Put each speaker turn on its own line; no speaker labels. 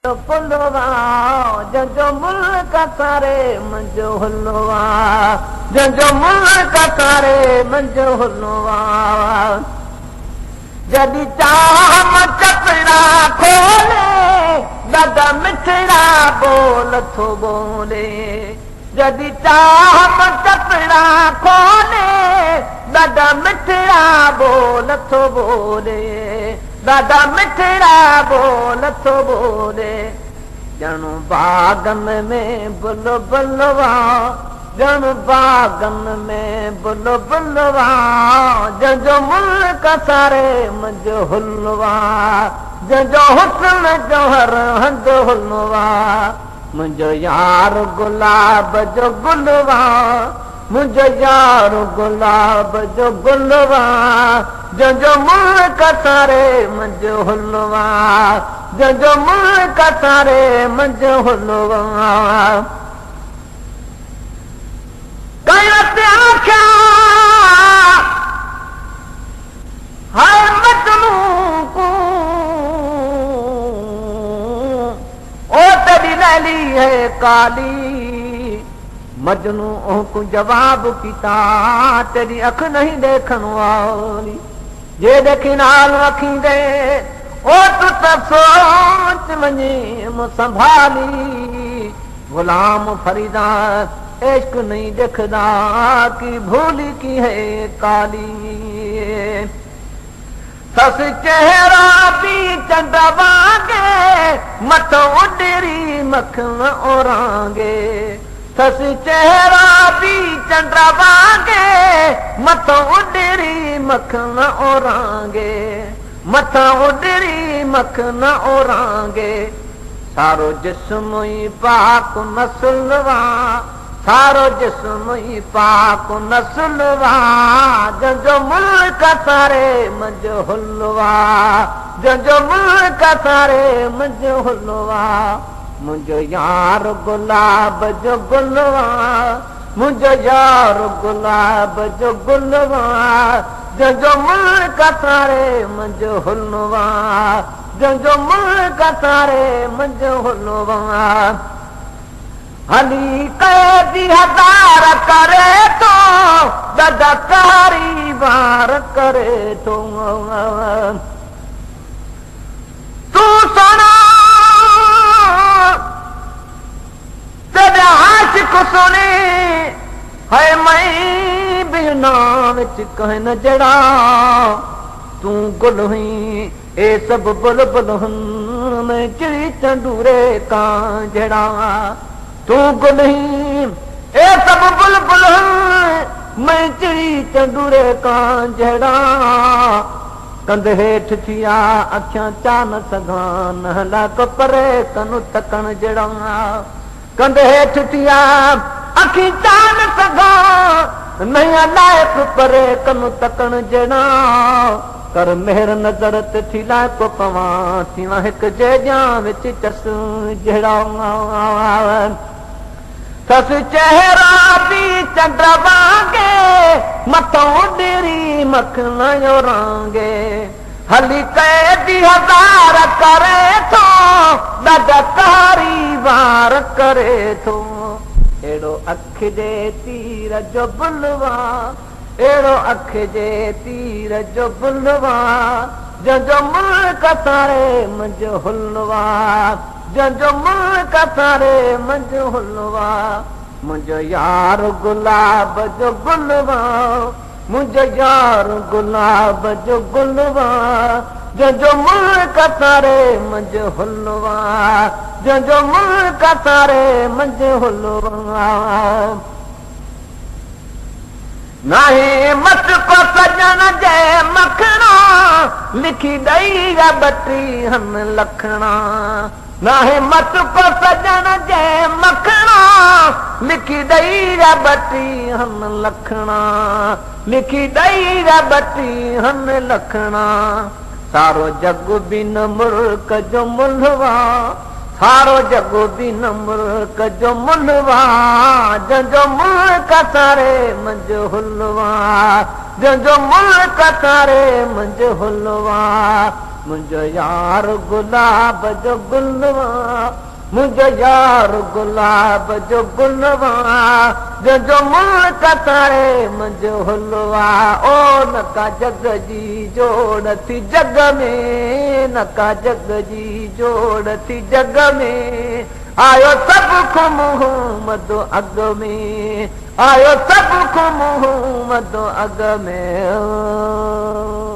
पुलवा जंहिंजो मुल्क सारे मुंहिंजो हुलवा, जंहिंजो मुल्क सारे मुंहिंजो हुलवा। जॾहिं चाम चपड़ा खोले, ॾाढा मिठड़ा ॿोल थो ॿोले। जॾहिं चाम चपड़ा खोले, ॾाढा मिठड़ा ॿोल थो ॿोले, ॾाढा मिठड़ा ॿोल थो ॿोले। ॼण बागन में बुलबुलवा, ॼण बागन में बुलबुलवा, जंहिंजो मुल्क सारे मुंहिंजो हुलवा, जंहिंजो हुस्न जौहर हंधु हुलवा। मुंहिंजो यार गुलाब जो गुलवा, मुंहिंजो यार गुलाब जो गुलवा, जंहिंजो मुल्क सारे मुंहिंजो हुलवा, जंहिंजो मुल्क सारे मुंहिंजो हुलवा। आख्या हर मजनू को, ओ तेरी लैली है काली। मजनू को जवाब किता, तेरी अख नहीं देखण वाली, जे देखी नाल अखी दे ओ तू त सोच वञे संभाली। गुलाम फरीदा इश्क नहीं देखदा की भूली की है काली। सस चेहरा भी चंड वांगे, मथों उडरी मखण ओरांगे। सस चेहरा भी चंड वांगे, मथों उडरी मखण ओरांगे, मथां उडरी मखण ओरांगे। सारो जिस्म ई पाक नसलवा, सारो जिस्म ई पाक नसलवा, जंहिंजो मुल्क सारे मुंहिंजो हुलवा, जंहिंजो मुल्क सारे मुंहिंजो हुलवा। मुंहिंजो यार गुलाब जो गुलवा, मुंहिंजो यार गुलाब जो गुलवा, जंहिंजो मुल्क सारे मुंहिंजो हुलवा, जंहिंजो मुल्क सारे मुंहिंजो हुलवा। हली कैदी हज़ार करे थो, ॾाढा कारी वार करे थो। तूं सोना तेरा आशिक सुने है, मैं बिना विच कहन जड़ा। तूं गुल हुई ए सब बुलबुल हुन, मैं चिड़ी चंडूरे कां जड़ा। तूं गुल ही ए सब बुलबुल हुन, मैं चिड़ी चंडूरे कां जड़ा। कंध हेठि थिया अखियां चा न सघां, न लाक परे कन तकण जहिड़ा। कंध हेठि थिया अखी चा न सघां, न लाइक़ परे कन तकण जहिड़ा। कर मेहर नज़र ते थी लाइक़ पवां, थी हिक जेॾियां विच चस जहिड़ा। सस चेहरा बि चंड वांगे, मथों उडरी मखण ओरांगे। हली कैदी हज़ार करे थो, ॾाढा कारी वार करे थो। अहिड़ो अख जे तीर जो बुलवा, अहिड़ो अख जे तीर जो बुलवा, जंहिंजो मुल्क सारे मुंहिंजो हुलवा, जंहिंजो मुल्क सारे मुंहिंजो हुलवा। मुंहिंजो यार गुलाब जो गुलवा, मुंहिंजो यार गुलाब जो गुलवा, जंहिंजो मुल्क सारे मुंहिंजो हुलवा, जंहिंजो मुल्क सारे मुंहिंजो हुलवा। नाहे मत को सजण जे मखणा, लिखी ॾेई ॿटीहनि लखणा। नाहे मत को सजण जे मखणा, लिखी ॾेई ॿटीहनि लखणा, लिखी ॾेई ॿटीहनि लखणा। सारो जग बिन मुल्क जो मुलवा, सारो जग बिन मुल्क जो मुलवा, जंहिंजो मुल्क सारे मुंहिंजो हुलवा, जंहिंजो मुल्क सारे मुंहिंजो हुलवा। منهنجو يار گلاب جو گل آ، منهنجو يار گلاب جو گل آ، جنهن جو ملڪ ساري منهنجو حلوا. او نه ڪا جڳ جي جوڙ ٿي جڳ ۾، نه ڪا جڳ جي جوڙ ٿي جڳ ۾، آيو سڀ کان محمد اڳ ۾، آيو سڀ کان محمد اڳ ۾.